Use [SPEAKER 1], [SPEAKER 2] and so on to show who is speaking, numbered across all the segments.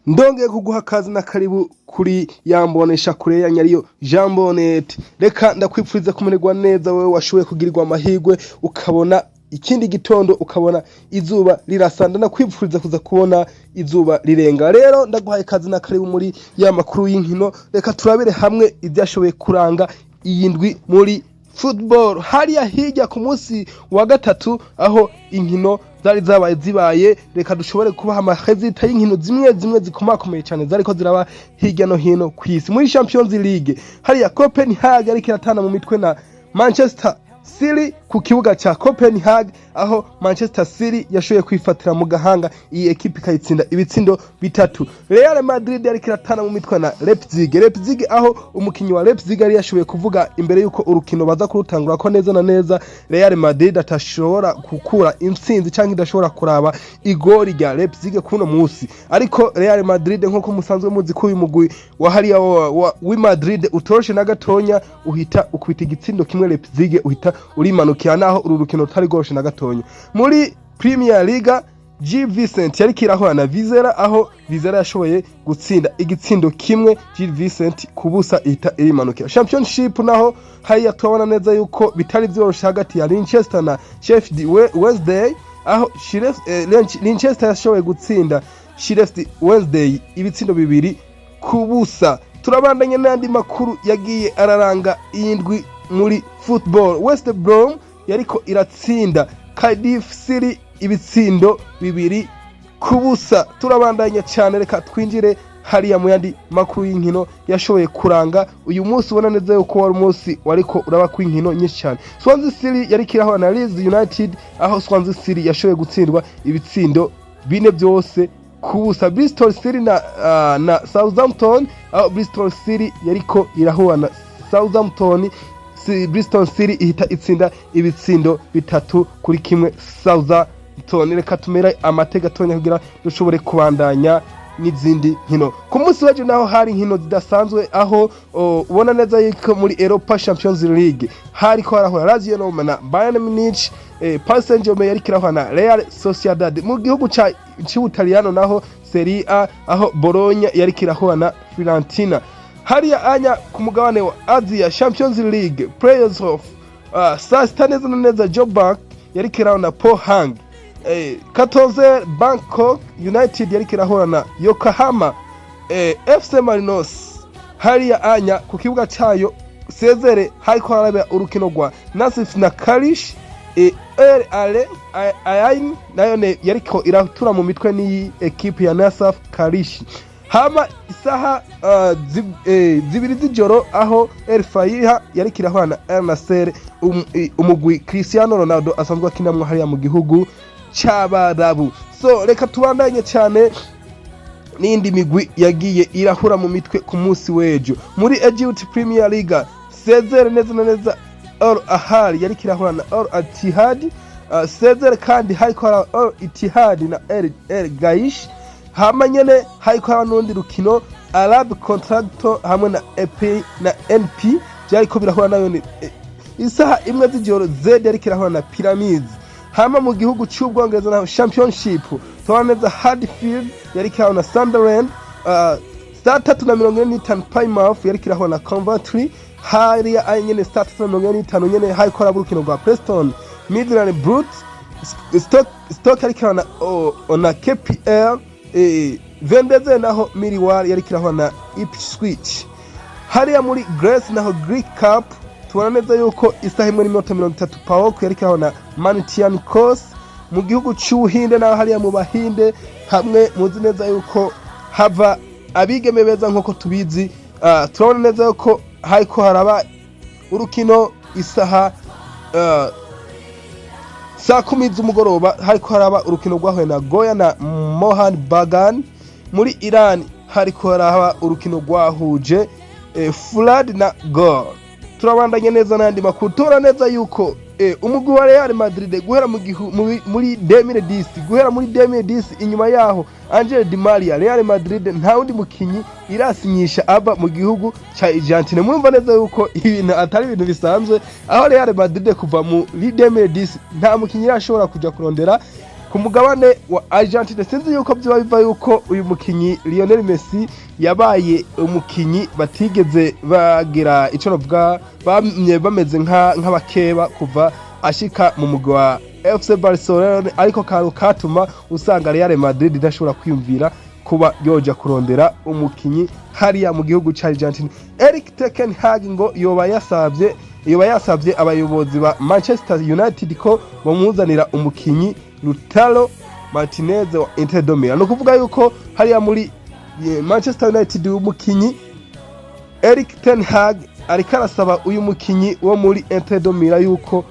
[SPEAKER 1] Ndongeye kuguha kazi na karibu kuri yambonesha kure ya nyariyo Jean Bonnet. Reka ndakwipfuriza kumererwa neza, wewe washoboye kugirirwa amahirwe ukabona ikindi gitondo, ukabona izuba rirasa. Ndanakwipfuriza kuza kubona izuba rirenga. Rero ndaguhaye kazi na karibu muri ya makuru y'inkino. Reka turabire hamwe ivyashoboye kuranga iyi ndwi muri football. Hariya hirya ku munsi wa gatatu, aho inkino zari zabaye zibaye, reka dushobore kubaha ama résultats y'inkino zimwe zimwe zikomakomeye cyane zariko ziraba hirya no hino kw'isi. Muri Champions League, hariya Copenhagen ariko iratana mu mitwe na Manchester City ku kibuga ca Copenhagen, aho Manchester City yashoboye kwifatira mu gahanga iyi ekipe, ikayitsinda ibitsindo 3. Real Madrid yariko iratana mu mitwe na Leipzig. Leipzig, aho umukinyi wa Leipzig yari yashoboye kuvuga imbere yuko urukino baza kurutangura ko neza na neza Real Madrid atashobora gukura intsinzi canke idashobora kuraba igori rya Leipzig kuno musi. Ariko Real Madrid, nkuko musanzwe muzi ko uyu mugwi wa hariya w'i Madrid utoroshe na gatonya, uhita ukubita igitsindo kimwe Leipzig, uhita urimanukira, naho uru rukino rutari rworoshe na gatonya. Muri Premier League, Gil Vicente yariko irahura na Vizela, aho Vizela yashoboye gutsinda igitsindo 1 Gil Vicente ku busa, ihita irimanukira. Championship naho, hariya turabona neza yuko bitari vyoroshe hagati ya Leicester na Sheffield Wednesday, aho Leicester yashoboye gutsinda Sheffield Wednesday ibitsindo 2 ku busa. Turabandanya n'andi makuru yagiye araranga iyi ndwi muri football. West Brom yariko iratsinda Cardiff City ibitsindo 2 ku busa. Turabandanya cyane, reka twinjire hariya mu yandi makuru y'inkino yashoboye kuranga uyu munsi. Ubona neza yuko wari umunsi wariko uraba kw'inkino nyinshi cyane. Swansea City yariko irahura na Leeds United, aho Swansea City yashoboye gutsindwa ibitsindo 4 byose ku busa. Bristol City na Southampton, aho Bristol City yariko irahura na Southampton, Bristol City ihita itsinda ibitsindo 3 kuri 1 Southampton. Reka tumere amateka gatonya kugira dushobore kubandanya n'izindi nkino. Ku munsi w'ejo naho hari inkino zidasanzwe, aho ubona neza yuko muri Europa Champions League hariko harahura Lazio Roma na Bayern Munich, Paris Saint-Germain yariko irahura na Real Sociedad. Mu gihugu ca c'Ubutaliyano naho, Serie A, aho Bologna yariko irahura na Fiorentina. Hariya anya ku mugabane wa Asia, Champions League Playoff, saa 6 neza na neza, Joburg yariko irahura na Pohang, 14 Bangkok United yariko irahura na Yokohama FC Marinos. Hariya anya ku kibuga cayo sezere hariko harabera urukino rwa Nasif na Karish. El Ale Ain nayo ne yariko iratura mu mitwe n'iyi ekipe ya Nasaf Karish. Hama isaha 2 z'ijoro, aho El Faiha yariko irahura na El Nasser, umugwi Cristiano Ronaldo asanzwe akinamwo hariya mu gihugu c'Abarabu. So reka tubandanye cyane n'indi migwi yagiye irahura mu mitwe ku munsi w'ejo. Muri Egypt Premier League, sezere neza na neza Al Ahly yariko irahura na Al Ittihad. Sezere kandi hariko hari Al Ittihad na El Gaish. Hama nyene hariko haba n'urundi rukino, Arab Contractor hamwe na EP na NP vyariko birahura nayo ni isaha 1 z'ijoro. Zed yariko irahura na Pyramids. Hama mu gihugu c'Ubwongereza naho, Championship, tubona neza Huddersfield yariko irahura na Sunderland. Saa 3:45, Plymouth yariko irahura na Coventry. Hariya ayo nyene saa 3:45 nyene hariko haraba urukino rwa Preston Midland Brut Stoke yariko irahura na, na KPL. Vendeze naho Millwall yariko irahura na Ipswich. Hariya muri Greece naho, Greek Cup, tubona neza yuko isaha 1:30 PAOK yariko irahura na Panathinaikos. Mu gihugu c'Ubuhinde naho, hariya mu Bahinde hamwe muzi neza yuko hava abigeme beza nk'uko tubizi, turabona neza yuko hariko haraba urukino isaha saa 10 z'umugoroba, hariko haraba urukino rwahuye na Goya na Mohan Bagan. Muri Iran hariko haraba urukino rwahuje Fulad na Gol. Turabandanye neza n'ayandi makuru. Tubona neza yuko umugwi wa Real Madrid guhera mu muri 2010, guhera muri 2010, inyuma yaho Angel Di Maria, Real Madrid nta wundi mukinyi irasinyisha ava mu gihugu ca Argentine. Murumva neza yuko ibintu atari ibintu bisanzwe, aho Real Madrid kuva muri 2010 nta mukinyi irashobora kuja kurondera. Ku mugabane wa Argentine, sinzi yuko vyoba biva yuko uyu mukinyi Lionel Messi yabaye umukinyi batigeze bagira ico novuga, bamye bameze nk'abakeba kuva ashika mu mugwi wa FC Barcelona, ariko kantu katuma usanga Real Madrid idashobora kwiyumvira kuba yoja kurondera umukinyi hariya mu gihugu ca Argentine. Eric ten Hag ngo yoba yasavye abayobozi ba Manchester United ko bamuzanira umukinyi Lautaro Martinez wa Inter de Milan. Ni ukuvuga yuko hariya muri Manchester United umukinyi Eric ten Hag ariko arasaba uyu mukinyi wo muri Inter de Milan yuko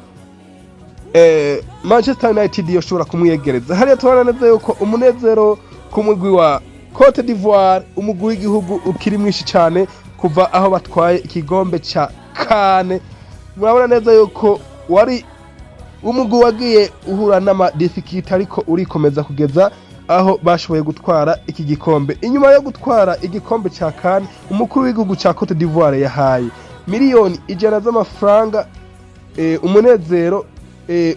[SPEAKER 1] Manchester United yoshobora kumwiyegereza. Hariya tubona neza yuko umunezero ku mugwi wa Cote d'Ivoire, umugwi w'igihugu, ukiri mwinshi cyane kuva aho batwaye ikikombe ca CAN. Murabona neza yuko wari umugwi wagiye uhura n'ama difficultés, ariko urikomeza kugeza aho bashoboye gutwara iki gikombe. Inyuma yo gutwara igikombe ca CAN, umukuru w'igihugu ca Cote d'Ivoire yahaye miliyoni 100 z'amafaranga umunezero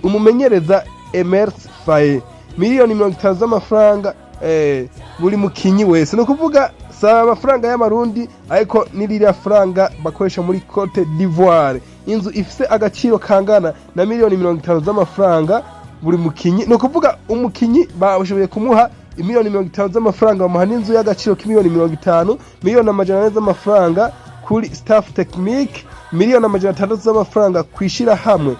[SPEAKER 1] umumenyereza Emerse Faé, miliyoni 50 z'amafaranga buri mukinyi wese. Ni ukuvuga si amafaranga y'amarundi, ariko n'iririya faranga bakoresha muri Cote d'Ivoire. Inzu ifise agaciro kangana na miliyoni 50 z'amafaranga buri mukinyi. Ni ukuvuga umukinyi bashoboye kumuha miliyoni 50 z'amafaranga, bamuha n'inzu y'agaciro k'imiliyoni 50, miliyoni 400 z'amafaranga kuri staff technique, miliyoni 600 z'amafaranga kwishirahamwe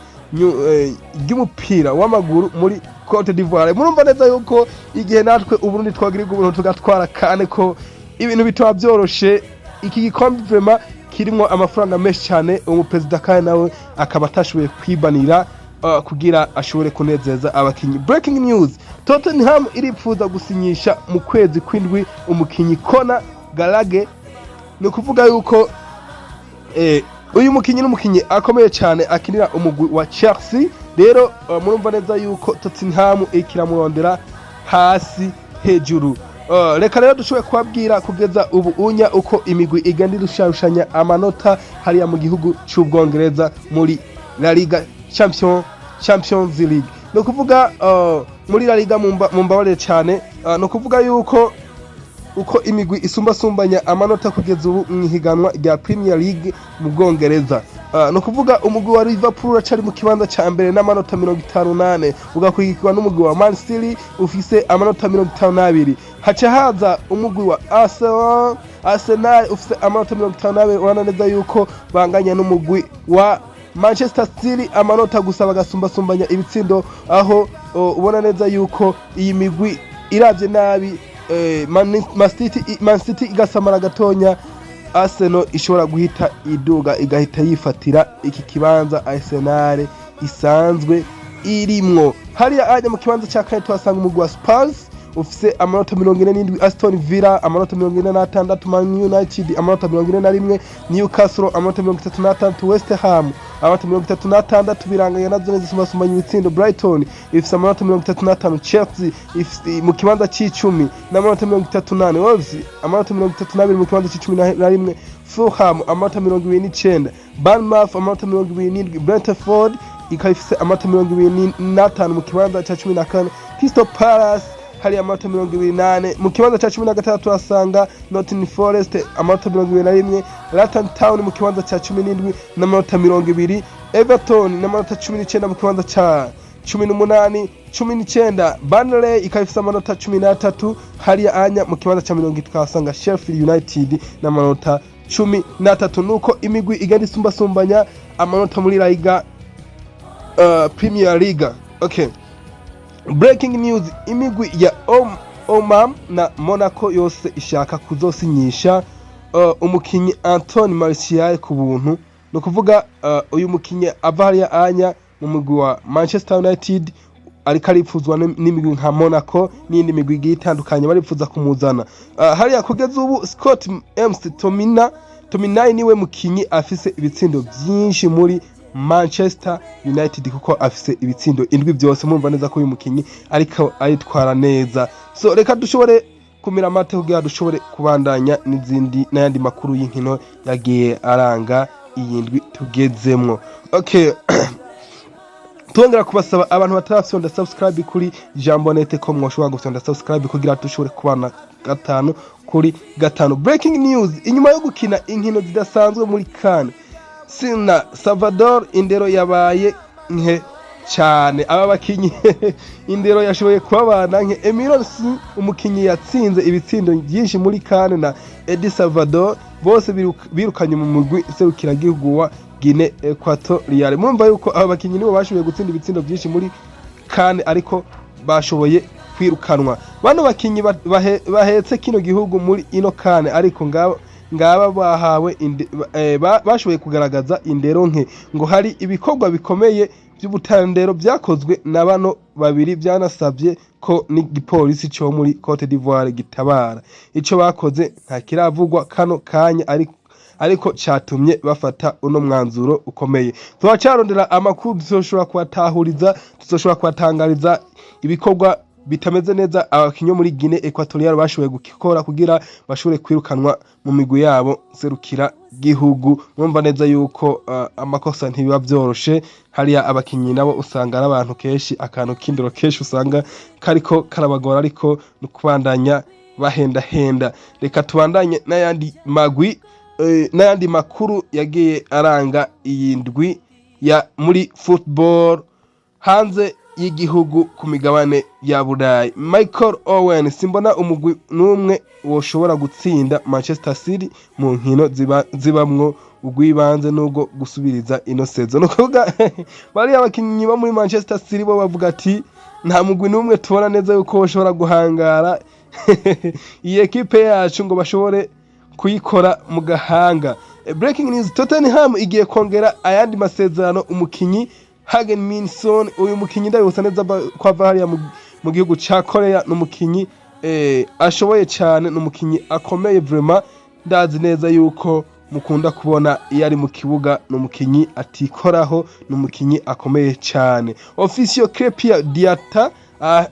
[SPEAKER 1] ry'umupira w'amaguru muri Cote d'Ivoire. Murumva neza yuko igihe natwe Uburundi twagirirwa ubuntu tugatwara kane, ko ibintu bitaba byoroshe. Iki gikombe vraiment kirimwo amafaranga menshi cyane, umuperezida kandi nawe akaba atashoboye kwibanira kugira ashobore kunezeza abakinyi. Breaking news: Tottenham iripfuza gusinyisha mu kwezi kw'indwi umukinyi Conor Gallagher. Ni ukuvuga yuko uyu mukinyi n'umukinyi akomeye cyane akinira umugwi wa Chelsea. Rero murumva neza yuko Tottenham ikiramurondera hasi hejuru. Reka rero dushobore kubabwira kugeza ubu unya uko imigwi igenda irusharushanya amanota hariya mu gihugu c'Ubwongereza muri La Liga Champions League. Ni ukuvuga muri La Liga, mumbabarire cyane, ni ukuvuga yuko uko imigwi isumbasumbanya amanota kugeza ubu mu ihiganwa rya Premier League mu Bwongereza. Ni ukuvuga umugwi wa Liverpool uracari mu kibanza ca mbere n'amanota 54, ugakurikirwa n'umugwi wa Man City ufise amanota 52. Haca haza umugwi wa Arsenal ufise amanota 52. Urabona neza yuko banganya n'umugwi wa Manchester City amanota, gusa bagasumbasumbanya ibitsindo, aho ubona neza yuko iyi migwi iravye nabi, Man City igasamara gatonya, Arsenal ishobora guhita iduga igahita yifatira iki kibanza Arsenal isanzwe irimwo. Hariya anya mu kibanza cya kane tuhasanga umugwi wa Spurs ufise amanota 47, Aston Villa amanota 46, Man United amanota 41, Newcastle amanota 36, West Ham amanota 36, biranganya nazo neza isumbasumbanya ibitsindo. Brighton ifise amanota 35, Chelsea ifise mu kibanza c'icumi n'amanota 34, Wolves amanota 32 mu kibanza c'icumi na rimwe, Fulham amanota 29, Bournemouth amanota 27, Brentford ikaba ifise amanota 25 mu kibanza ca 14, Crystal Palace hari amanota 24. Mu kibanza ca 16 tuhasanga Nottingham Forest amanota 21, Luton Town mu kibanza ca 17 n'amanota 20, Everton n'amanota 19 mu kibanza ca 18, 19. Burnley ikaba ifise amanota 13. Hariya anya mu kibanza ca 70 tuhasanga Sheffield United n'amanota 13. Nuko imigwi igenda isumbasumbanya amanota muri La Liga, Premier League. Okay, breaking news: imigwi ya Oman na Monaco yose ishaka kuzosinyisha umukinyi Anthony Martial ku buntu. Ni ukuvuga uyu mukinyi ava hariya anya mu mugwi wa Manchester United ariko aripfuzwa n'imigwi nka Monaco n'iyindi migwi igiye itandukanye, baripfuza kumuzana hariya. Kugeza ubu Scott McTominay niwe mukinyi afise ibitsindo vyinshi muri Manchester United, kuko afise ibitsindo 7 byose. Murumva neza ko uyu mukinyi ariko ayitwara neza. So reka dushobore kumira amate kugira dushobore kubandanya n'izindi n'ayandi makuru y'inkino yagiye aranga iyi ndwi tugezemwo. Okay, Tongera kubasaba abantu batarafyonda subscribe kuri Jambonete ko mwoshobora gufyonda subscribe kugira dushobore kubana gatanu kuri gatanu. Breaking news: inyuma yo gukina inkino zidasanzwe muri CAN, Sina Salvador indero yabaye nke cyane. Aba bakinyi indero yashoboye kubabana nke. Emilio Si, umukinyi yatsinze ibitsindo byinshi muri CAN, na Eddie Salvador bose birukanye mu mugwi serukiragihugu wa Guinea Equatoriale. Murumva yuko aba bakinyi nibo bashoboye gutsinda ibitsindo byinshi muri CAN, ariko bashoboye kwirukanwa. Bano bakinyi bahetse kino gihugu muri ino CAN, ariko ngaba bahawe bashoboye kugaragaza indero nke. Ngo hari ibikorwa bikomeye by'ubutandero byakozwe na bano babiri, byanasabye ko n'igipolisi cyo muri Cote d'Ivoire gitabara. Ico bakoze nta kiravugwa kano kanya, ariko catumye bafata uno mwanzuro ukomeye. Turacarondera amakuru, tuzoshobora kubatahuriza, tuzoshobora kubatangariza ibikorwa bitameze neza abakinyi bo muri Guinea Equatoriale bashoboye gukora kugira bashobore kwirukanwa mu migwi yabo serukira gihugu. Mwumva neza yuko amakosa ntibiba vyoroshe hariya. Abakinyi nabo usanga ari abantu kenshi akantu k'indero kenshi usanga kariko karabagora, ariko ni ukubandanya bahendahenda. Reka tubandanye n'ayandi magwi, n'ayandi makuru yagiye aranga iyi ndwi ya muri football hanze y'igihugu ku migabane ya Burayi. Michael Owen: simbona umugwi n'umwe woshobora gutsinda Manchester City mu nkino zibamwo urw'ibanze n'ubwo gusubiriza ino saison. Ni ukuvuga bariya abakinyi bo muri Manchester City bo bavuga ati nta mugwi n'umwe tubona neza yuko woshobora guhangara iyi ekipe yacu ngo bashobore kuyikora mu gahanga. Breaking news: Tottenham igiye kongera ayandi masezerano umukinyi Heung-min Son. Uyu mukinyi ndabibutsa neza ko ava hariya mu gihugu ca Korea. Ni umukinyi ashoboye cyane, ni umukinyi akomeye vraiment. Ndazi neza yuko mukunda kubona iyo ari mu kibuga, ni umukinyi atikoraho, ni umukinyi akomeye cyane. Official: Krépin Diatta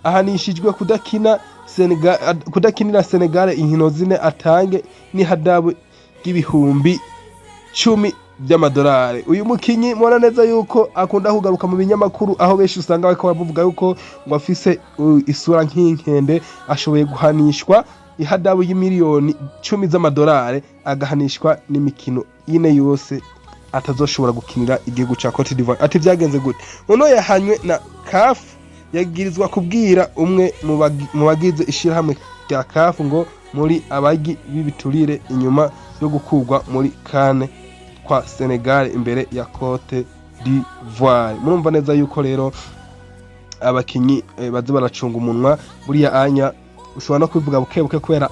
[SPEAKER 1] ahanishijwe kudakinira Senegal inkino zine, atange n'ihadabu ry'ibihumbi 10 by'amadolari. Uyu mukinyi mubona neza yuko akunda kugaruka mu binyamakuru, aho benshi usanga bariko bamuvuga yuko ngo afise isura nk'inkende, ashoboye guhanishwa ihadabu y'imiliyoni 10 z'amadolari, agahanishwa n'imikino ine yose atazoshobora gukinira igihugu ca Cote d'Ivoire. Ati vyagenze gute? Uno yahanywe na CAF, yagirizwa kubwira umwe mu bagize ishirahamwe rya CAF ngo muri abagi b'ibiturire, inyuma yo gukurwa muri CAN kwa Senegal imbere ya Cote d'Ivoire. Murumva neza yuko rero abakinyi baze baracunga umunwa. Buriya anya ushobora no kubivuga buke buke, kubera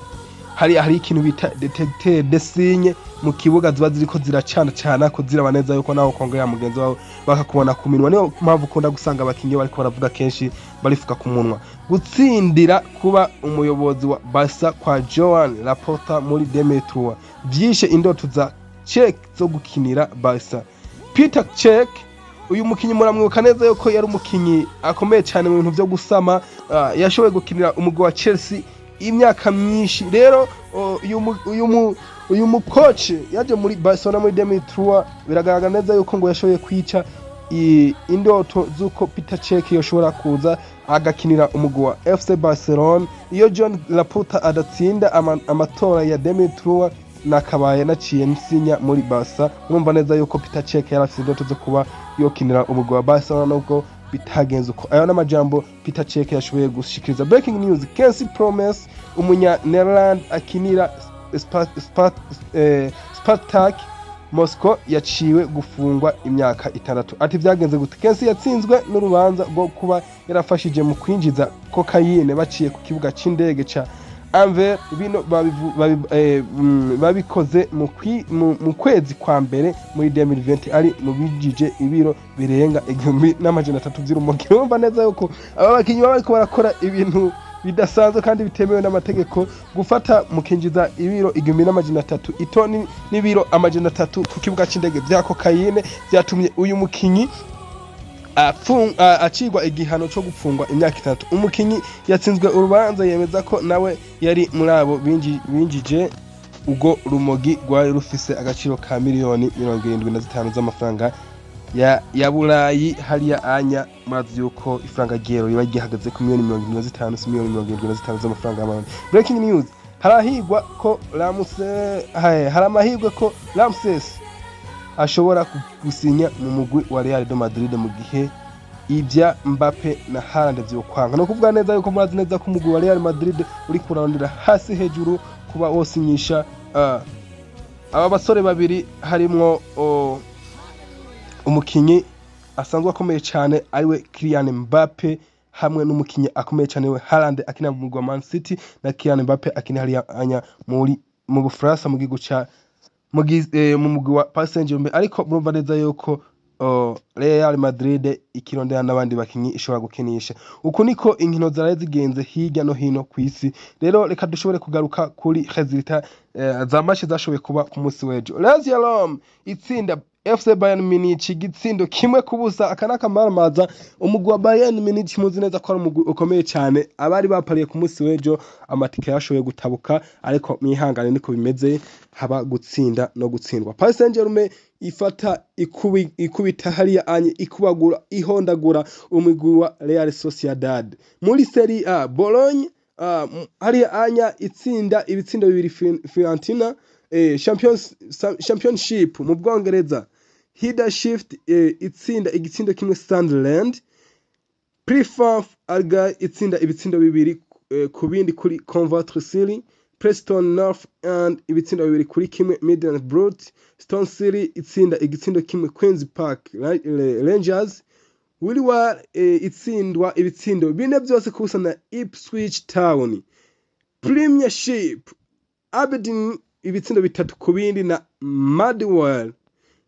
[SPEAKER 1] hari ikintu bita détecteur de signe mu kibuga, ziba ziriko ziracana cana ko ziraba neza yuko nawe ukongera mugenzi wawe bakakubona ku minwa. Niyo mpamvu ukunda gusanga abakinyi bariko baravuga kenshi barifuka ku munwa. Gutsindira kuba umuyobozi wa Barca kwa Joan Laporta muri 2003 vyishe indoto za Cech zo gukinira Barca. Peter Cech, uyu mukinyi muramwibuka neza yuko yari umukinyi akomeye cyane mu bintu vyo gusama, yashoboye gukinira umugwi wa Chelsea imyaka myinshi. Rero uyu mukoci yaje muri Barcelona muri 2003, biragaragara neza yuko ngo yashoboye kwica indoto z'uko Peter Cech yoshobora kuza agakinira umugwi wa FC Barcelona. Iyo Joan Laporta adatsinda amatora ya 2003, nakabaye naciye nsinya muri Barca. Urumva neza yuko Peter Cech yari afite indoto zo kuba yokinira umugwi wa Barcelona, nubwo bitagenze uko. Ayo n'amajambo Peter Cech yashoboye gushikiriza. Breaking news: Quincy Promes, umunya Netherland akinira Spartak Moscow, yaciwe gufungwa imyaka 6. Ati vyagenze gute? Quincy yatsinzwe n'urubanza rwo kuba yarafashije mu kwinjiza kokayine baciye ku kibuga c'indege ca Anvers. Bino babikoze mu kwezi kwa mbere muri 2020, ari mu bijije ibiro birenga 1300 vy'urumogi. Urumva neza yuko aba bakinyi baba bariko barakora ibintu bidasanzwe kandi bitemewe n'amategeko. Gufata mukinjiza ibiro 1300, itoni n'ibiro 300 ku kibuga c'indege vya kokayine, vyatumye uyu mukinyi acigwa igihano co gupfungwa imyaka 6. Umukinyi yatsinzwe urubanza yemeza ko nawe yari muri abo binjije ubwo rumogi rwari rufise agaciro ka miliyoni 75 z'amafaranga. ya Burayi. Hariya anya murazi yuko ifaranga ry'euro riba ryahagaze ku miliyoni 75, si miliyoni 75 z'amafaranga y'amarundi. Breaking news: harahigwa ko Ramuse, hari amahirwe ko Ramses ashobora gusinya mu mugwi wa Real de Madrid mu gihe ibya Mbappe na Haaland vyokwanka. No kuvuga neza yuko murazi neza ko umugwi wa Real Madrid uri kurarondera hasi hejuru kuba wosinyisha aba basore babiri, harimwo umukinyi asanzwe akomeye cyane ariwe Kylian Mbappe, hamwe n'umukinyi akomeye cyane we Haaland akina mu mugwi wa Man City, na Kylian Mbappe akina hariya anya mu Bufaransa mu gihugu ca mu mugwi wa Paris Saint-Germain. Ariko murumva neza yuko Real Madrid ikirondera n'abandi bakinyi ishobora gukinisha. Uku niko inkino zaraye zigenze hirya no hino ku isi. Rero reka dushobore kugaruka kuri résultats za match zashoboye kuba ku munsi w'ejo. Lazio Rome itsinda FC Bayern Munich igitsindo 1-0. Aka n'akamaramaza. Umugwi wa Bayern Munich muzi neza ko ari umugwi ukomeye cyane. Abari bapariye ku munsi w'ejo, amatike yashoboye gutabuka, ariko mwihangane, niko bimeze, haba gutsinda no gutsindwa. Paris Saint-Germain ifata ikubita hariya anye, ikubagura, ihondagura umugwi wa Real Sociedad. Muri Serie A, Bologna hariya anya itsinda ibitsindo 2 Fiorentina. Championship mu Bwongereza, Huddersfield itsinda igitsindo 1 Sunderland. Plymouth Argyle itsinda ibitsindo 2 ku bindi kuri Coventry City. Preston North End ibitsindo 2-1 Middlesbrough. Stoke City itsinda igitsindo 1 Queens Park Rangers. Millwall itsindwa ibitsindo 4 byose kubusa na Ipswich Town. Premiership, Aberdeen ibitsindo 3-2 na Motherwell.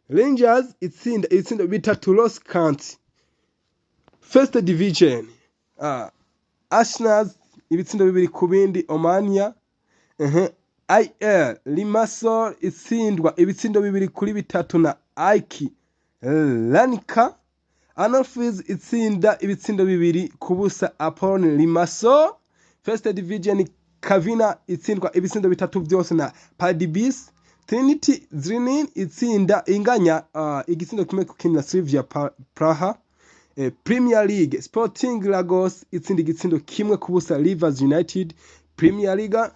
[SPEAKER 1] Rangers itsinda ibitsindo 3 Ross County. First Division, Arsenal ibitsindo 2-2 Omonia. AEL Limassol itsindwa ibitsindo 2-3 na AEK Larnaca. Anorthosis itsinda ibitsindo 2-0 Apollon Limassol. First Division, Karvina itsindwa ibitsindo 3 byose na Pardubice. Trinity Zlin itsinda inganya igitsindo 1-1 na Slavia Praha. Premier League, Sporting Lagos itsinda igitsindo 1-0 Rivers United. Premier League,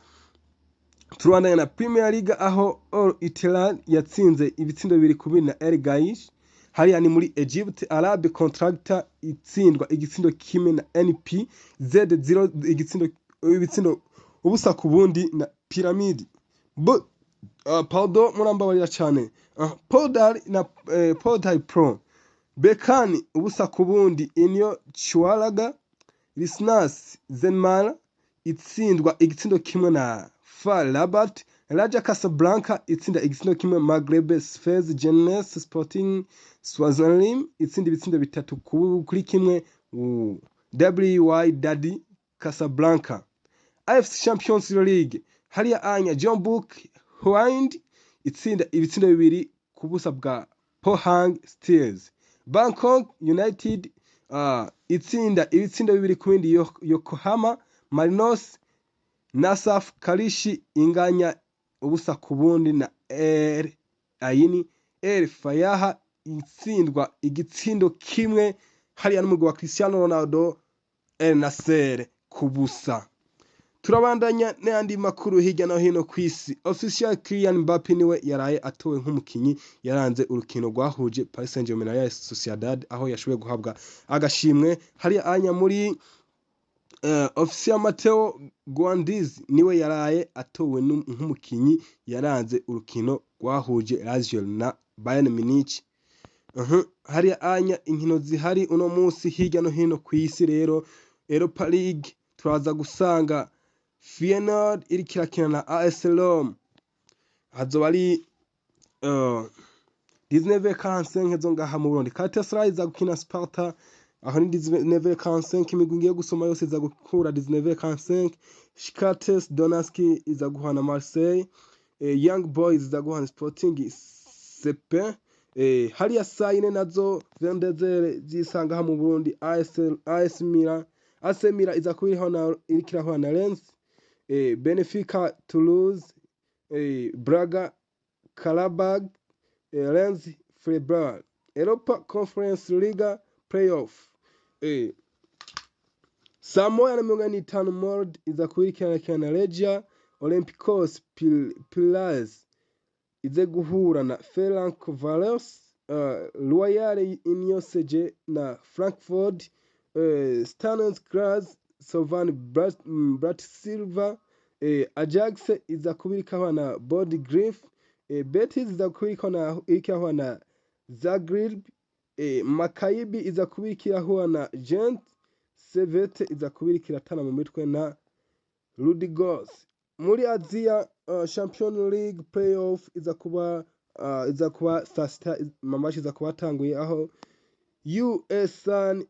[SPEAKER 1] turabandanya na Premier League, aho Al Ittihad yatsinze ibitsindo 2-2 na El Gaish. Hariya ni muri Egypt, Arabi Contractor itsindwa igitsindo 1 na NP Z0, igitsindo ibitsindo 0-0 na Pyramid. Pardon, murambabarira cyane. Podar na Podar Pro Berkane 0-0 Inyo Chwaraga. Risnas Zenmara itsindwa igitsindo 1 na FAR Rabat. Raja Casablanca itsinda igitsindo 1 Maghreb Fez. Jeunesse Sporting Swaziland itsinda ibitsindo 3-1 Wydad Casablanca. AFC Champions League, hariya anya Jeonbuk Hyundai itsinda ibitsindo 2-0 bwa Pohang Steelers. Bangkok United itsinda ibitsindo 2-2 Yokohama Marinos. Nasaf Karishi inganya 0-0 na El Ain. El Fayaha itsindwa igitsindo 1 hariya n'umugwi wa Cristiano Ronaldo, El Nasser, ku busa. Turabandanya n'ayandi makuru hirya no hino ku isi. Official, Kylian Mbappe niwe yaraye atowe nk'umukinyi yaranze urukino rwahuje Paris Saint-Germain na Real Sociedad, aho yashoboye guhabwa agashimwe. Hariya anya muri official, Matteo Guendouzi niwe yaraye atowe nk'umukinyi yaranze urukino rwahuje Lazio na Bayern Munich. Hariya anya inkino zihari uno munsi hirya no hino ku isi rero, Europa League, turaza gusanga Feyenoord iriko irakina na AS Rome, hazoba ari 19:45 zo ngaha mu Burundi. Galatasaray iza gukina Sparta, aho ni 19:45. Imigwi ngiye gusoma yose iza gukura 19:45. Shakhtar Donetsk iza guhana Marseille. Young Boys iza guhana Sporting CP. Hariya saa yine nazo, 22 zisanga mu Burundi, AS Milan, AC Milan iza kuba iriko irahura na Lens. Benfica Toulouse, Braga Qarabag, Lens Fribourg. Europa Conference League playoff. Saa 1:45 Molde iza kubirikirana na Legia. Olympiacos Piraeus ize guhura na Ferencvaros. Royal Union Saint na Frankfurt. Sturm Graz, Slovan Bratislava. Ajax iza kubirikaho na Bodø Glimt. Betis iza kubirikaho irikaho na Zagreb. Maccabi iza kubirikiraho na Gent. Servette iza kubirikira tana mu mitwe na Ludogorets. Muri Asia, Champion League playoff iza kuba saa sita, ma match iza kuba atanguye, aho USN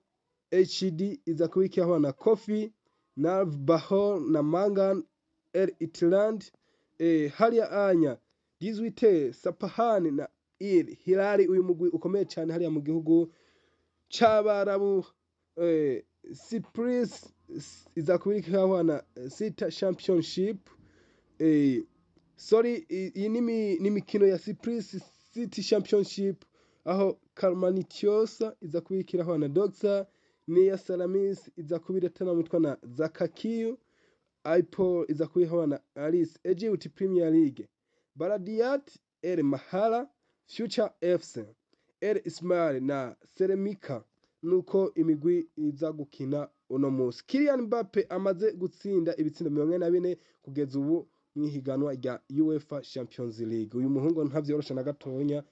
[SPEAKER 1] HD iza kubirikiraho na Coffee Navbahor na Mangan El Itland. Hariya anya 18 Sepahan na Al Hilal, uyu mugwi ukomeye cyane hariya mu gihugu c'Abarabu. Cyprus iza kubirikiraho na Sita Championship. Sorry, iyi ni imikino ya Cyprus City Championship, aho Karmanitiosa iza kubirikiraho na Doxa. Nea Salamis iza kubiratana mitwa na Zakakiyu. Ipol iza kubiraho na Alice. Egypt Premier League: Baladiyat El Mahala, Future FC, El Ismail na Selemika. Nuko imigwi iza gukina uno munsi. Kylian Mbappe amaze gutsinda ibitsindo 44 kugeza ubu mu ihiganwa rya UEFA Champions League. Uyu muhungu ntavyorosha na gatonya.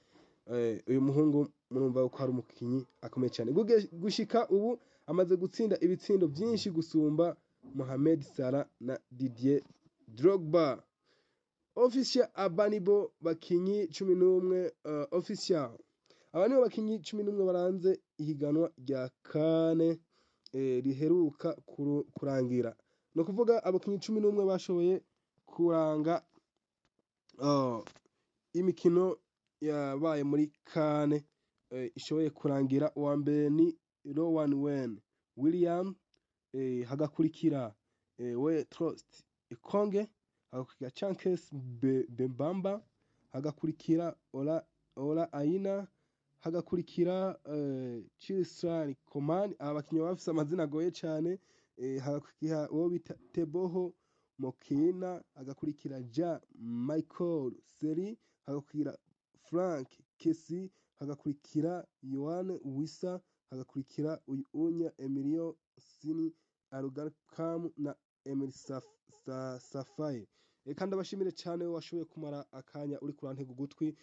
[SPEAKER 1] Uyu muhungu murumva ko hari umukinyi akomeye cyane. Gushika ubu amaze gutsinda ibitsindo byinshi gusumba Mohamed Salah na Didier Drogba. Official, aba nibo bakinyi 11. Official, aba nibo bakinyi 11 baranze ihiganwa rya kane riheruka kurangira. Ni ukuvuga abakinyi 11 bashoboye kuranga imikino yabaye muri kane ishoboye kurangira. Uwa mbere ni Rowan Wen William, hagakurikira we Trost Ikonge, hagakurikira Chankes Bembamba, hagakurikira Ola Aina, hagakurikira Chilisani Komani. Aba bakinyi bafise amazina agoye cane. Hagakurikira uwo bita Teboho Mokina, hagakurikira Ja Michael Seri, hagakurikira Frank Kesi, hagakurikira Yohane Wissa, hagakurikira uyu unya Emilio Sini Arugarkamu na Emily Safai. Reka ndabashimire cyane washoboye kumara akanya uri kurantega ugutwi.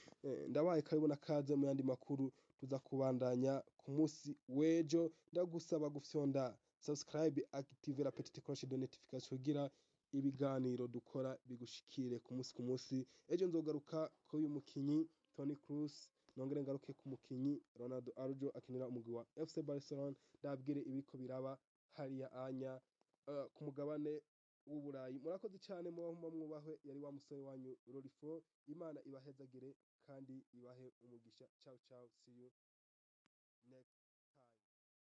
[SPEAKER 1] Ndabaye karibu na kaze mu yandi makuru tuza kubandanya ku munsi w'ejo. Ndagusaba gufyonda subscribe, active la petite cloche de notification kugira ibiganiro dukora bigushikire ku munsi ku munsi. Ejo nzogaruka kuri uyu mukinyi Toni Kroos, nongere ngaruke ku mukinyi Ronaldo Araujo akinira umugwi wa FC Barcelona, ndabwire ibiko biraba hariya anya ku mugabane w'Uburayi. Murakoze cyane, mubaho mwubahwe. Yari wa musore wanyu Rorifo. Imana ibahezagire kandi ibahe umugisha. Ciao ciao, see you next.